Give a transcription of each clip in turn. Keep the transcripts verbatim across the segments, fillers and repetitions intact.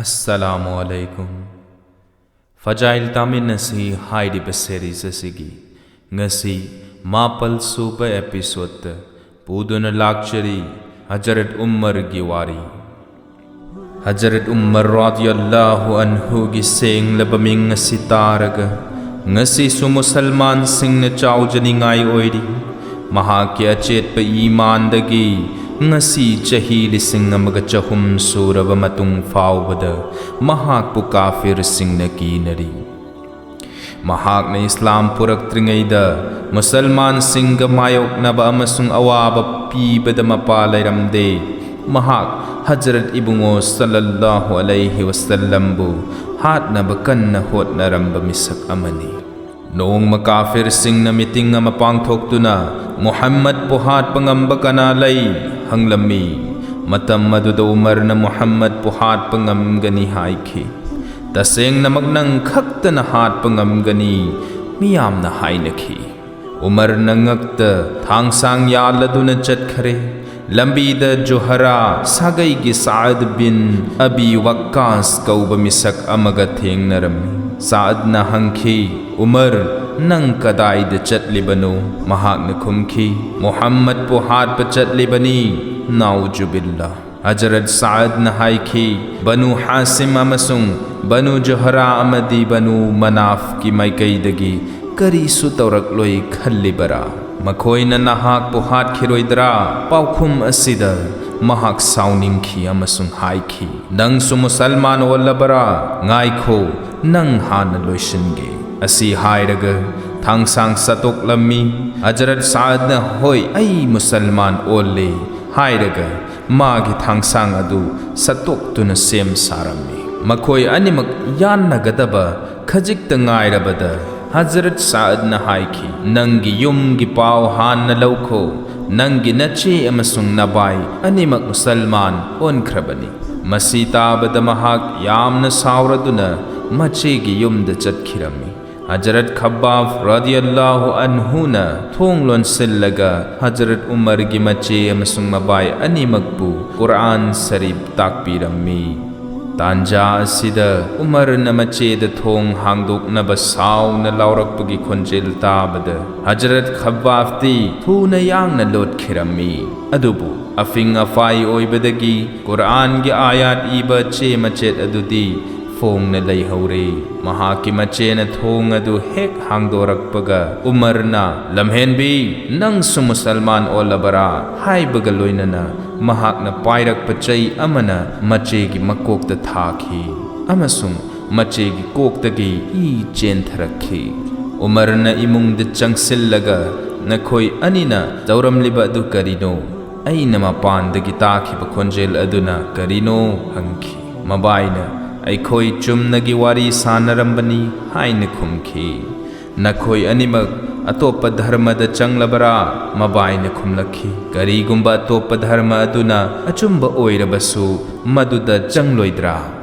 ꯑꯁꯁꯂꯥꯃꯨ ꯑꯂꯩꯀꯨꯝ꯫ ꯐꯖꯥꯏꯜ ꯇꯥꯃꯤꯟꯅꯁꯤ ꯍꯥꯏꯔꯤꯕ series ꯑꯁꯤꯒꯤ ꯉꯁꯤ ꯃꯥꯄꯜ ꯁꯨꯕ episode ꯄꯨꯗꯨꯅ ꯂꯥꯛꯆꯔꯤ, ꯍꯖꯔꯠ ꯎꯃꯔꯒꯤ ꯋꯥꯔꯤ꯫ ꯍꯖꯔꯠ ꯎꯃꯔ ꯔꯥꯗꯤꯌꯜꯂꯥꯍꯨ ꯑꯟꯍꯨꯒꯤ ꯁꯦꯡꯂꯕ ꯃꯤꯡ ꯑꯁꯤ ꯇꯥꯔꯒ ꯉꯁꯤꯁꯨ ꯃꯨꯁꯜꯃꯥꯟꯁꯤꯡꯅ ꯆꯥꯎꯖꯅꯤꯡꯉꯥꯏ ꯑꯣꯏꯔꯤ꯫ ꯃꯍꯥꯛꯀꯤ ꯑꯆꯦꯠꯄ ꯏꯃꯥꯟꯗꯒꯤ ꯉꯁꯤ ꯆꯍꯤ ꯂꯤꯁꯤꯡ ꯑꯃꯒ ꯆꯍꯨꯝ ꯁꯨꯔꯕ ꯃꯇꯨꯡ ꯐꯥꯎꯕꯗ ꯃꯍꯥꯛꯄꯨ ꯀꯥꯐꯤꯔꯁꯤꯡꯅ ꯀꯤꯅꯔꯤ꯫ ꯃꯍꯥꯛꯅ ꯏꯁꯂꯥꯝ ꯄꯨꯔꯛꯇ꯭ꯔꯤꯉꯩꯗ ꯃꯨꯁꯜꯃꯥꯟꯁꯤꯡꯒ ꯃꯥꯌꯣꯛꯅꯕ ꯑꯃꯁꯨꯡ ꯑꯋꯥꯕ ꯄꯤꯕꯗ ꯃꯄꯥ ꯂꯩꯔꯝꯗꯦ꯫ ꯃꯍꯥꯛ ꯍꯖꯔꯠ ꯏꯕꯨꯡꯉꯣ ꯁꯜꯂꯜꯂꯥꯍꯨ ꯑꯂꯩꯍꯤ ꯋꯁꯜꯂꯝꯕꯨ ꯍꯥꯠꯅꯕ ꯀꯟꯅ ꯍꯣꯠꯅꯔꯝꯕ ꯃꯤꯁꯛ ꯑꯃꯅꯤ꯫ ꯅꯣꯡꯃ ꯀꯥꯐꯤꯔꯁꯤꯡꯅ meeting ꯑꯃ ꯄꯥꯡꯊꯣꯛꯇꯨꯅ ꯃꯨꯍꯝꯃꯗꯄꯨ ꯍꯥꯠꯄ ꯉꯝꯕ ꯀꯅꯥ ꯂꯩ ꯍꯪꯂꯝꯃꯤ꯫ ꯃꯇꯝ ꯑꯗꯨꯗ ꯎꯃꯔꯅ ꯃꯨꯍꯝꯃꯗꯄꯨ ꯍꯥꯠꯄ ꯉꯝꯒꯅꯤ ꯍꯥꯏꯈꯤ꯫ "ꯇꯁꯦꯡꯅꯃꯛ ꯅꯪ ꯈꯛꯇꯅ ꯍꯥꯠꯄ ꯉꯝꯒꯅꯤ" ꯃꯤꯌꯥꯝꯅ ꯍꯥꯏꯅꯈꯤ꯫ ꯎꯃꯔꯅ ꯉꯛꯇ ꯊꯥꯡꯁꯥꯡ ꯌꯥꯜꯂꯗꯨꯅ ꯆꯠꯈꯔꯦ꯫ ꯂꯝꯕꯤꯗ ꯖꯨꯍꯔꯥ ꯁꯥꯒꯩꯒꯤ ꯁꯥꯗ ꯕꯤꯟ ꯑꯕꯤ ꯋꯛꯀꯥꯁ ꯀꯧꯕ ꯃꯤꯁꯛ ꯑꯃꯒ ꯊꯦꯡꯅꯔꯝꯃꯤ꯫ ꯁꯥꯗꯅ ꯍꯪꯈꯤ, "ꯎꯃꯔ, ꯅꯪ ꯀꯗꯥꯏꯗ ꯆꯠꯂꯤꯕꯅꯣ?" ꯃꯍꯥꯛꯅ ꯈꯨꯝꯈꯤ, "ꯃꯨꯍꯝꯃꯗꯄꯨ ꯍꯥꯠꯄ ꯆꯠꯂꯤꯕꯅꯤ, ꯅꯥꯎꯖꯨꯕꯤꯜꯂꯥ!" ꯍꯖꯔꯠ ꯁꯥꯗꯅ ꯍꯥꯏꯈꯤ, "ꯕꯅꯨ ꯍꯥꯁꯤꯝ ꯑꯃꯁꯨꯡ ꯕꯅꯨ ꯖꯨꯍꯔꯥ ꯑꯃꯗꯤ ꯕꯅꯨ ꯃꯅꯥꯐꯀꯤ ꯃꯥꯏꯀꯩꯗꯒꯤ ꯀꯔꯤꯁꯨ ꯇꯧꯔꯛꯂꯣꯏ ꯈꯜꯂꯤꯕꯔꯥ? ꯃꯈꯣꯏꯅ ꯅꯍꯥꯛꯄꯨ ꯍꯥꯠꯈꯤꯔꯣꯏꯗ꯭ꯔꯥ?" ꯄꯥꯎꯈꯨꯝ ꯑꯁꯤꯗ ꯃꯍꯥꯛ ꯁꯥꯎꯅꯤꯡꯈꯤ ꯑꯃꯁꯨꯡ ꯍꯥꯏꯈꯤ, "ꯅꯪꯁꯨ ꯃꯨꯁꯜꯃꯥꯟ ꯑꯣꯜꯂꯕꯔꯥ? ꯉꯥꯏꯈꯣ, ꯅꯪ ꯍꯥꯟꯅ ꯂꯣꯏꯁꯤꯟꯒꯦ꯫" ꯑꯁꯤ ꯍꯥꯏꯔꯒ ꯊꯥꯡꯁꯥꯡ ꯁꯠꯇꯣꯛꯂꯝꯃꯤ꯫ ꯍꯖꯔꯠ ꯁꯥꯗꯅ, "ꯍꯣꯏ, ꯑꯩ ꯃꯨꯁꯜꯃꯥꯟ ꯑꯣꯜꯂꯦ" ꯍꯥꯏꯔꯒ ꯃꯥꯒꯤ ꯊꯥꯡꯁꯥꯡ ꯑꯗꯨ ꯁꯠꯇꯣꯛꯇꯨꯅ ꯁꯦꯝ ꯁꯥꯔꯝꯃꯤ꯫ ꯃꯈꯣꯏ ꯑꯅꯤꯃꯛ ꯌꯥꯟꯅꯒꯗꯕ ꯈꯖꯤꯛꯇ ꯉꯥꯏꯔꯕꯗ ꯍꯖꯔꯠ ꯁꯥꯗꯅ ꯍꯥꯏꯈꯤ, "ꯅꯪꯒꯤ ꯌꯨꯝꯒꯤ ꯄꯥꯎ ꯍꯥꯟꯅ ꯂꯧꯈꯣ꯫ ꯅꯪꯒꯤ ꯅꯆꯦ ꯑꯃꯁꯨꯡ ꯅꯕꯥꯏ ꯑꯅꯤꯃꯛ ꯃꯨꯁꯜꯃꯥꯟ ꯑꯣꯟꯈ꯭ꯔꯕꯅꯤ꯫" ꯃꯁꯤ ꯇꯥꯕꯗ ꯃꯍꯥꯛ ꯌꯥꯝꯅ ꯁꯥꯎꯔꯗꯨꯅ ꯃꯆꯦꯒꯤ ꯌꯨꯝꯗ ꯆꯠꯈꯤꯔꯝꯃꯤ꯫ ꯍꯖꯔꯠ ꯈꯕꯥꯕ ꯔꯗꯤꯌꯜꯂꯥꯍꯨ ꯑꯟꯍꯨꯅ ꯊꯣꯡ ꯂꯣꯟꯁꯤꯜꯂꯒ ꯍꯖꯔꯠ ꯎꯃꯔꯒꯤ ꯃꯆꯦ ꯑꯃꯁꯨꯡ ꯃꯕꯥꯏ ꯑꯅꯤꯃꯛꯄꯨ ꯀꯨꯔꯑꯥꯟ ꯁꯔꯤꯐ ꯇꯥꯛꯄꯤꯔꯝꯃꯤ꯫ ꯇꯥꯟꯖꯥ ꯑꯁꯤꯗ ꯎꯃꯔꯅ ꯃꯆꯦꯗ ꯊꯣꯡ ꯍꯥꯡꯗꯣꯛꯅꯕ ꯁꯥꯎꯅ ꯂꯥꯎꯔꯛꯄꯒꯤ ꯈꯣꯟꯖꯦꯜ ꯇꯥꯕꯗ ꯍꯖꯔꯠ ꯈꯕꯥꯕꯇꯤ ꯊꯨꯅ ꯌꯥꯡꯅ ꯂꯣꯠꯈꯤꯔꯝꯃꯤ꯫ ꯑꯗꯨꯕꯨ ꯑꯐꯤꯡ ꯑꯐꯥꯏ ꯑꯣꯏꯕꯗꯒꯤ ꯀꯨꯔꯥꯟꯒꯤ ꯑꯥꯌꯥꯠ ꯏꯕ ꯆꯦ ꯃꯆꯦꯠ ꯑꯗꯨꯗꯤ ꯐꯣꯡꯅ ꯂꯩꯍꯧꯔꯦ꯫ ꯃꯍꯥꯛꯀꯤ ꯃꯆꯦꯅ ꯊꯣꯡ ꯑꯗꯨ ꯍꯦꯛ ꯍꯥꯡꯗꯣꯔꯛꯄꯒ ꯎꯃꯔꯅ, "ꯂꯝꯍꯦꯟꯕꯤ, ꯅꯪꯁꯨ ꯃꯨꯁꯜꯃꯥꯟ ꯑꯣꯜꯂꯕꯔꯥ?" ꯍꯥꯏꯕꯒ ꯂꯣꯏꯅꯅ ꯃꯍꯥꯛꯅ ꯄꯥꯏꯔꯛꯄ ꯆꯩ ꯑꯃꯅ ꯃꯆꯦꯒꯤ ꯃꯀꯣꯛꯇ ꯊꯥꯈꯤ ꯑꯃꯁꯨꯡ ꯃꯆꯦꯒꯤ ꯀꯣꯛꯇꯒꯤ ꯏ ꯆꯦꯟꯊꯔꯛꯈꯤ꯫ ꯎꯃꯔꯅ ꯏꯃꯨꯡꯗ ꯆꯪꯁꯤꯜꯂꯒ, "ꯅꯈꯣꯏ ꯑꯅꯤꯅ ꯇꯧꯔꯝꯂꯤꯕ ꯑꯗꯨ ꯀꯔꯤꯅꯣ?" ꯑꯩꯅ ꯃꯄꯥꯟꯗꯒꯤ ꯇꯥꯈꯤꯕ ꯈꯣꯟꯖꯦꯜ ꯑꯗꯨꯅ ꯀꯔꯤꯅꯣ ꯍꯪꯈꯤ꯫ ꯃꯕꯥꯏꯅ, "ꯑꯩꯈꯣꯏ ꯆꯨꯝꯅꯒꯤ ꯋꯥꯔꯤ ꯁꯥꯟꯅꯔꯝꯕꯅꯤ" ꯍꯥꯏꯅ ꯈꯨꯝꯈꯤ꯫ "ꯅꯈꯣꯏ ꯑꯅꯤꯃꯛ ꯑꯇꯣꯞꯄ ꯙꯔꯃꯗ ꯆꯪꯂꯕꯔꯥ?" ꯃꯕꯥꯏꯅ ꯈꯨꯝꯂꯛꯈꯤ꯫ "ꯀꯔꯤꯒꯨꯝꯕ ꯑꯇꯣꯞꯄ ꯙꯔꯃ ꯑꯗꯨꯅ ꯑꯆꯨꯝꯕ ꯑꯣꯏꯔꯕꯁꯨ, ꯃꯗꯨꯗ ꯆꯪꯂꯣꯏꯗ꯭ꯔꯥ?"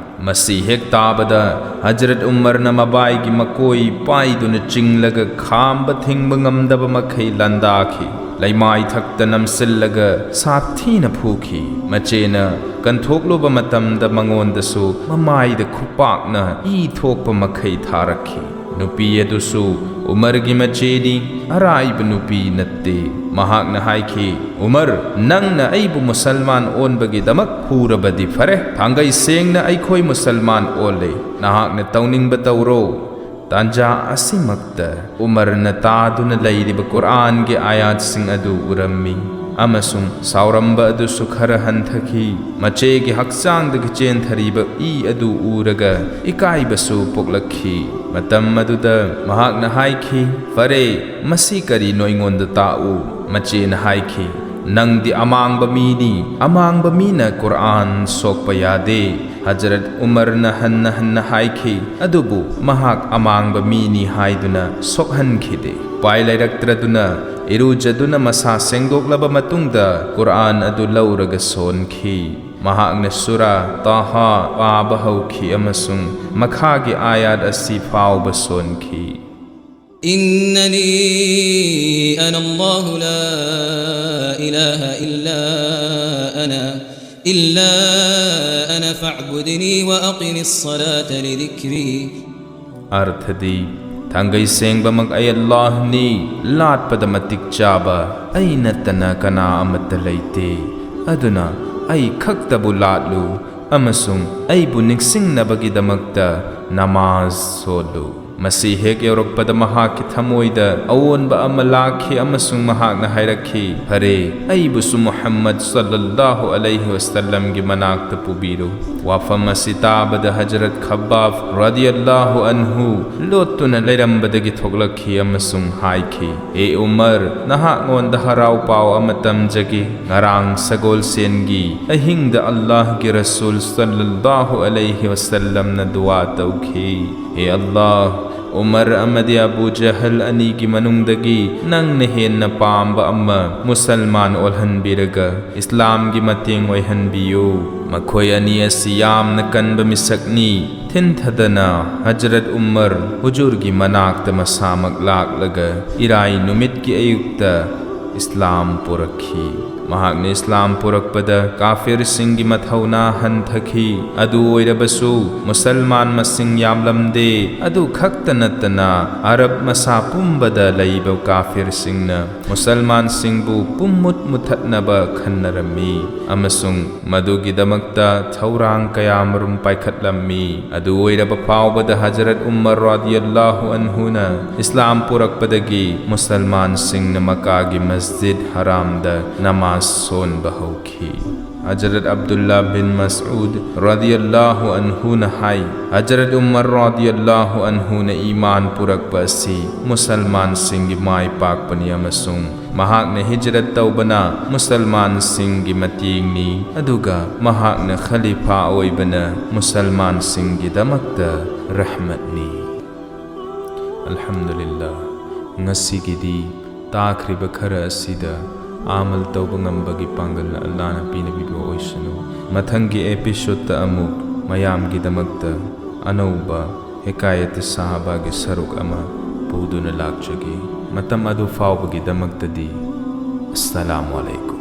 ꯃꯁꯤ ꯍꯦꯛ ꯇꯥꯕꯗ ꯍꯖꯔꯠ ꯎꯃꯔꯅ ꯃꯕꯥꯏꯒꯤ ꯃꯀꯣꯏ ꯄꯥꯏꯗꯨꯅ ꯆꯤꯡꯂꯒ ꯈꯥꯝꯕ ꯊꯤꯡꯕ ꯉꯝꯗꯕ ꯃꯈꯩ ꯂꯥꯟꯗꯥꯈꯤ꯫ ꯂꯩꯃꯥꯏ ꯊꯛꯇ ꯅꯝꯁꯤꯜꯂꯒ ꯁꯥꯊꯤꯅ ꯐꯨꯈꯤ꯫ ꯃꯆꯦꯅ ꯀꯟꯊꯣꯛꯂꯨꯕ ꯃꯇꯝꯗ ꯃꯉꯣꯟꯗꯁꯨ ꯃꯃꯥꯏꯗ ꯈꯨꯄꯥꯛꯅ ꯏ ꯊꯣꯛꯄ ꯃꯈꯩ ꯊꯥꯔꯛꯈꯤ꯫ ꯅꯨꯄꯤ ꯑꯗꯨꯁꯨ ꯎꯃꯔꯒꯤ ꯃꯆꯦꯅꯤ, ꯑꯔꯥꯏꯕ ꯅꯨꯄꯤ ꯅꯠꯇꯦ꯫ ꯃꯍꯥꯛꯅ ꯍꯥꯏꯈꯤ, "ꯎꯃꯔ, ꯅꯪꯅ ꯑꯩꯕꯨ ꯃꯨꯁꯜꯃꯥꯟ ꯑꯣꯟꯕꯒꯤꯗꯃꯛ ꯐꯨꯔꯕꯗꯤ ꯐꯔꯦ, ꯊꯥꯡꯒꯩ ꯁꯦꯡꯅ ꯑꯩꯈꯣꯏ ꯃꯨꯁꯜꯃꯥꯟ ꯑꯣꯜꯂꯦ꯫ ꯅꯍꯥꯛꯅ ꯇꯧꯅꯤꯡꯕ ꯇꯧꯔꯣ"꯫ ꯇꯥꯟꯖꯥ ꯑꯁꯤꯃꯛꯇ ꯎꯃꯔꯅ ꯇꯥꯗꯨꯅ ꯂꯩꯔꯤꯕ ꯀꯨꯔꯥꯟꯒꯤ ꯑꯥꯌꯥꯠꯁꯤꯡ ꯑꯗꯨ ꯎꯔꯝꯃꯤ ꯑꯃꯁꯨꯡ ꯁꯥꯎꯔꯝꯕ ꯑꯗꯨꯁꯨ ꯈꯔ ꯍꯟꯊꯈꯤ꯫ ꯃꯆꯦꯒꯤ ꯍꯛꯆꯥꯡꯗꯒꯤ ꯆꯦꯟꯊꯔꯤꯕ ꯏ ꯑꯗꯨ ꯎꯔꯒ ꯏꯀꯥꯏꯕꯁꯨ ꯄꯣꯛꯂꯛꯈꯤ꯫ ꯃꯇꯝ ꯑꯗꯨꯗ ꯃꯍꯥꯛꯅ ꯍꯥꯏꯈꯤ, "ꯐꯔꯦ, ꯃꯁꯤ ꯀꯔꯤꯅꯣ ꯑꯩꯉꯣꯟꯗ ꯇꯥꯛꯎ"꯫ ꯃꯆꯦꯅ ꯍꯥꯏꯈꯤ, "ꯅꯪꯗꯤ ꯑꯃꯥꯡꯕ ꯃꯤꯅꯤ, ꯑꯃꯥꯡꯕ ꯃꯤꯅ ꯀꯨꯔꯥꯟ ꯁꯣꯛꯄ ꯌꯥꯗꯦ"꯫ ꯍꯖꯔꯠ ꯎꯃꯔꯅ ꯍꯟꯅ ꯍꯟꯅ ꯍꯥꯏꯈꯤ, ꯑꯗꯨꯕꯨ ꯃꯍꯥꯛ ꯑꯃꯥꯡꯕ ꯃꯤꯅꯤ ꯍꯥꯏꯗꯨꯅ ꯁꯣꯛꯍꯟꯈꯤꯗꯦ꯫ ꯎꯄꯥꯏ ꯂꯩꯔꯛꯇ꯭ꯔꯗꯨꯅ ꯏꯔꯨꯖꯗꯨꯅ ꯃꯁꯥ ꯁꯦꯡꯗꯣꯛꯂꯕ ꯃꯇꯨꯡꯗ ꯀꯨꯔꯥꯟ ꯑꯗꯨ ꯂꯧꯔꯒ ꯁꯣꯟꯈꯤ꯫ ꯃꯍꯥꯛꯅ ꯁꯨꯔꯥ ꯇꯥꯍꯥ ꯄꯥꯕ ꯍꯧꯈꯤ ꯑꯃꯁꯨꯡ ꯃꯈꯥꯒꯤ ꯑꯥꯌꯥꯠ ꯑꯁꯤ ꯐꯥꯎꯕ ꯁꯣꯟꯈꯤ꯫ إنني أنا الله لا إله إلا أنا إلا أنا فاعبدني وأقم الصلاة لذكري. ꯑꯔꯊꯗꯤ, ꯊꯥꯡꯒꯩ ꯁꯦꯡꯕꯃꯛ ꯑꯩ ꯑꯜꯂꯥꯍꯅꯤ, ꯂꯥꯠꯄꯗ ꯃꯇꯤꯛ ꯆꯥꯕ ꯑꯩ ꯅꯠꯇꯅ ꯀꯅꯥ ꯑꯃꯠꯇ ꯂꯩꯇꯦ꯫ ꯑꯗꯨꯅ ꯑꯩ ꯈꯛꯇꯕꯨ ꯂꯥꯠꯂꯨ ꯑꯃꯁꯨꯡ ꯑꯩꯕꯨ ꯅꯤꯡꯁꯤꯡꯅꯕꯒꯤꯗꯃꯛꯇ ꯅꯃꯥꯖ ꯁꯣꯜꯂꯨ꯫ ꯃꯁꯤ ꯍꯦꯛ ꯌꯧꯔꯛꯄꯗ ꯃꯍꯥꯛꯀꯤ ꯊꯃꯣꯏꯗ ꯑꯑꯣꯟꯕ ꯑꯃ ꯂꯥꯛꯈꯤ ꯑꯃꯁꯨꯡ ꯃꯍꯥꯛꯅ ꯍꯥꯏꯔꯛꯈꯤ, "ꯐꯔꯦ, ꯑꯩꯕꯨꯁꯨ ꯃꯨꯍꯝꯃꯗ ꯁꯜꯂꯜꯂꯥꯍꯨ ꯑꯂꯩꯍꯤ ꯋꯁꯜꯂꯝꯒꯤ ꯃꯅꯥꯛꯇ ꯄꯨꯕꯤꯔꯨ"꯫ ꯋꯥꯐꯝ ꯑꯁꯤ ꯇꯥꯕꯗ ꯍꯖꯔꯠ ꯈꯕꯥꯕ ꯔꯗꯤꯌꯜꯂꯥꯍꯨ ꯑꯟꯍꯨ ꯂꯣꯠꯇꯨꯅ ꯂꯩꯔꯝꯕꯗꯒꯤ ꯊꯣꯛꯂꯛꯈꯤ ꯑꯃꯁꯨꯡ ꯍꯥꯏꯈꯤ, "ꯍꯦ ꯎꯃꯔ, ꯅꯍꯥꯛꯉꯣꯟꯗ ꯍꯔꯥꯎ ꯄꯥꯎ ꯑꯃ ꯇꯝꯖꯒꯦ꯫ ꯉꯔꯥꯡ ꯁꯒꯣꯜꯁꯦꯟꯒꯤ ꯑꯍꯤꯡꯗ ꯑꯜꯂꯥꯍꯒꯤ ꯔꯁꯨꯜ ꯁꯜꯂꯜꯂꯥꯍꯨ ꯑꯂꯩꯍꯤ ꯋꯁꯜꯂꯝꯅ ꯗꯨꯋꯥ ꯇꯧꯈꯤ, 'ꯍꯦ ꯑꯜꯂꯥꯍ, ꯎꯃꯔ ꯑꯃꯗꯤ ꯑꯕꯨ ꯖꯍꯜ ꯑꯅꯤꯒꯤ ꯃꯅꯨꯡꯗꯒꯤ ꯅꯪꯅ ꯍꯦꯟꯅ ꯄꯥꯝꯕ ꯑꯃ ꯃꯨꯁꯜꯃꯥꯟ ꯑꯣꯜꯍꯟꯕꯤꯔꯒ ꯏꯁꯂꯥꯝꯒꯤ ꯃꯇꯦꯡ ꯑꯣꯏꯍꯟꯕꯤꯌꯨ꯫ ꯃꯈꯣꯏ ꯑꯅꯤ ꯑꯁꯤ ꯌꯥꯝꯅ ꯀꯟꯕ ꯃꯤꯁꯛꯅꯤ꯫ ꯊꯤꯟꯊꯗꯅ ꯍꯖꯔꯠ ꯎꯃꯔ ꯍꯨꯖꯨꯔꯒꯤ ꯃꯅꯥꯛꯇ ꯃꯁꯥꯃꯛ ꯂꯥꯛꯂꯒ ꯏꯔꯥꯏ ꯅꯨꯃꯤꯠꯀꯤ ꯑꯌꯨꯛꯇ ꯏꯁꯂꯥꯝ ꯄꯨꯔꯛꯈꯤ꯫ ꯃꯍꯥꯛꯅ ꯏꯁꯂꯥꯝ ꯄꯨꯔꯛꯄꯗ ꯀꯥꯐꯤꯔꯁꯤꯡꯒꯤ ꯃꯊꯧꯅꯥ ꯍꯟꯊꯈꯤ꯫ ꯑꯗꯨ ꯑꯣꯏꯔꯕꯁꯨ ꯃꯨꯁꯜꯃꯥꯟ ꯃꯁꯤꯡ ꯌꯥꯝꯂꯝꯗꯦ꯫ ꯑꯗꯨ ꯈꯛꯇ ꯅꯠꯇꯅ ꯑꯔꯕ ꯃꯁꯥ ꯄꯨꯝꯕꯗ ꯂꯩꯕ ꯀꯥꯐꯤꯔꯁꯤꯡꯅ ꯃꯨꯁꯜꯃꯥꯟꯁꯤꯡꯕꯨ ꯄꯨꯝꯃꯨꯠ ꯃꯨꯊꯠꯅꯕ ꯈꯟꯅꯔꯝꯃꯤ ꯑꯃꯁꯨꯡ ꯃꯗꯨꯒꯤꯗꯃꯛꯇ ꯊꯧꯔꯥꯡ ꯀꯌꯥꯃꯔꯨꯝ ꯄꯥꯏꯈꯠꯂꯝꯃꯤ꯫ ꯑꯗꯨ ꯑꯣꯏꯔꯕ ꯐꯥꯎꯕꯗ ꯍꯖꯔꯠ ꯎꯃꯔ ꯔꯗꯤꯌꯜꯂꯥꯍꯨ ꯑꯟꯍꯨꯅ ꯏꯁꯂꯥꯝ ꯄꯨꯔꯛꯄꯗꯒꯤ ꯃꯨꯁꯜꯃꯥꯟꯁꯤꯡꯅ ꯃꯀꯥꯒꯤ ꯃꯁꯖꯤꯗ ꯍꯔꯥꯝꯗ ꯅꯃꯥꯖ ꯁꯣꯟꯕ ꯍꯧꯈꯤ꯫ ꯍꯖꯔꯠ ꯑꯕꯗꯨꯜꯂꯥ ꯕꯤꯟ ꯃꯁꯎꯗ ꯔꯗꯤꯌꯜꯂꯥꯍꯨ ꯑꯟꯍꯨꯅ ꯍꯥꯏ, ꯍꯖꯔꯠ ꯎꯃꯔ ꯔꯗꯤꯌꯜꯂꯥꯍꯨ ꯑꯟꯍꯨꯅ ꯏꯃꯥꯟ ꯄꯨꯔꯛꯄ ꯑꯁꯤ ꯃꯨꯁꯜꯃꯥꯟꯁꯤꯡꯒꯤ ꯃꯥꯏ ꯄꯥꯛꯄꯅꯤ ꯑꯃꯁꯨꯡ ꯃꯍꯥꯛꯅ ꯍꯤꯖꯔꯠ ꯇꯧꯕꯅ ꯃꯨꯁꯜꯃꯥꯟꯁꯤꯡꯒꯤ ꯃꯇꯦꯡꯅꯤ, ꯑꯗꯨꯒ ꯃꯍꯥꯛꯅ ꯈꯂꯤꯐꯥ ꯑꯣꯏꯕꯅ ꯃꯨꯁꯜꯃꯥꯟꯁꯤꯡꯒꯤꯗꯃꯛꯇ ꯔꯍꯃꯠꯅꯤ꯫ ꯑꯜꯍꯝꯗꯨꯂꯤꯜꯂꯥꯍ, ꯉꯁꯤꯒꯤꯗꯤ ꯇꯥꯈ꯭ꯔꯤꯕ ꯈꯔ ꯑꯁꯤꯗ ꯑꯃꯜ ꯇꯧꯕ ꯉꯝꯕꯒꯤ ꯄꯥꯡꯒꯜ ꯑꯜꯂꯥꯅ ꯄꯤꯅꯕꯤꯕ ꯑꯣꯏꯁꯅꯨ꯫ ꯃꯊꯪꯒꯤ ꯑꯦꯄꯤꯁꯣꯗꯇ ꯑꯃꯨꯛ ꯃꯌꯥꯝꯒꯤꯗꯃꯛꯇ ꯑꯅꯧꯕ ꯍꯦꯀꯥꯌꯠ ꯁꯍꯥꯕꯥꯒꯤ ꯁꯔꯨꯛ ꯑꯃ ꯄꯨꯗꯨꯅ ꯂꯥꯛꯆꯒꯦ꯫ ꯃꯇꯝ ꯑꯗꯨ ꯐꯥꯎꯕꯒꯤꯗꯃꯛꯇꯗꯤ ꯑꯁꯁꯂꯥꯃꯨ ꯑꯂꯩꯀꯨꯝ꯫